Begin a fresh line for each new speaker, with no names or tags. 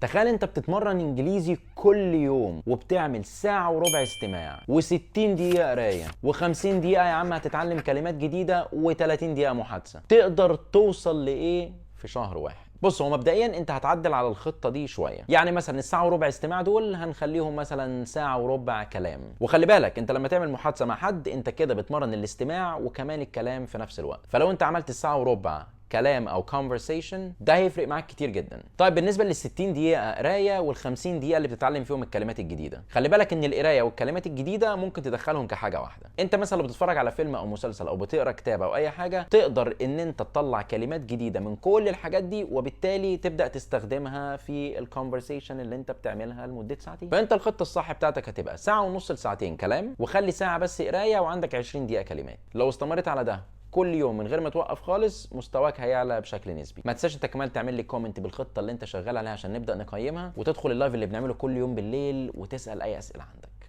تخيل انت بتتمرن انجليزي كل يوم وبتعمل ساعة وربع استماع و60 دقيقة قراية و50 دقيقة يا عم هتتعلم كلمات جديدة و30 دقيقة محادثة. تقدر توصل لإيه في شهر واحد؟ بص، هو مبدئيا انت هتعدل على الخطة دي شويه، يعني مثلا الساعة وربع استماع دول هنخليهم مثلا ساعة وربع كلام. وخلي بالك، انت لما تعمل محادثة مع حد انت كده بتمرن الاستماع وكمان الكلام في نفس الوقت. فلو انت عملت الساعة وربع كلام او conversation، ده هيفرق معاك كتير جدا. طيب، بالنسبة لل 60 دقيقة قرايه وال 50 دقيقة اللي بتتعلم فيهم الكلمات الجديده، خلي بالك ان القراية والكلمات الجديدة ممكن تدخلهم كحاجة واحده. انت مثلا لو بتتفرج على فيلم او مسلسل او بتقرا كتاب او اي حاجه، تقدر ان انت تطلع كلمات جديدة من كل الحاجات دي، وبالتالي تبدا تستخدمها في ال conversation اللي انت بتعملها لمدة ساعتين. فانت الخطة الصح بتاعتك هتبقى ساعة ونص لساعتين كلام، وخلي ساعة بس قرايه، وعندك 20 دقيقة كلمات. لو استمريت على ده كل يوم من غير ما توقف خالص، مستواك هيعلى بشكل نسبي. ما تنساش انت كمان تعمل لي comment بالخطة اللي انت شغال عليها عشان نبدا نقيمها، وتدخل ال live اللي بنعمله كل يوم بالليل وتسال اي اسئلة عندك.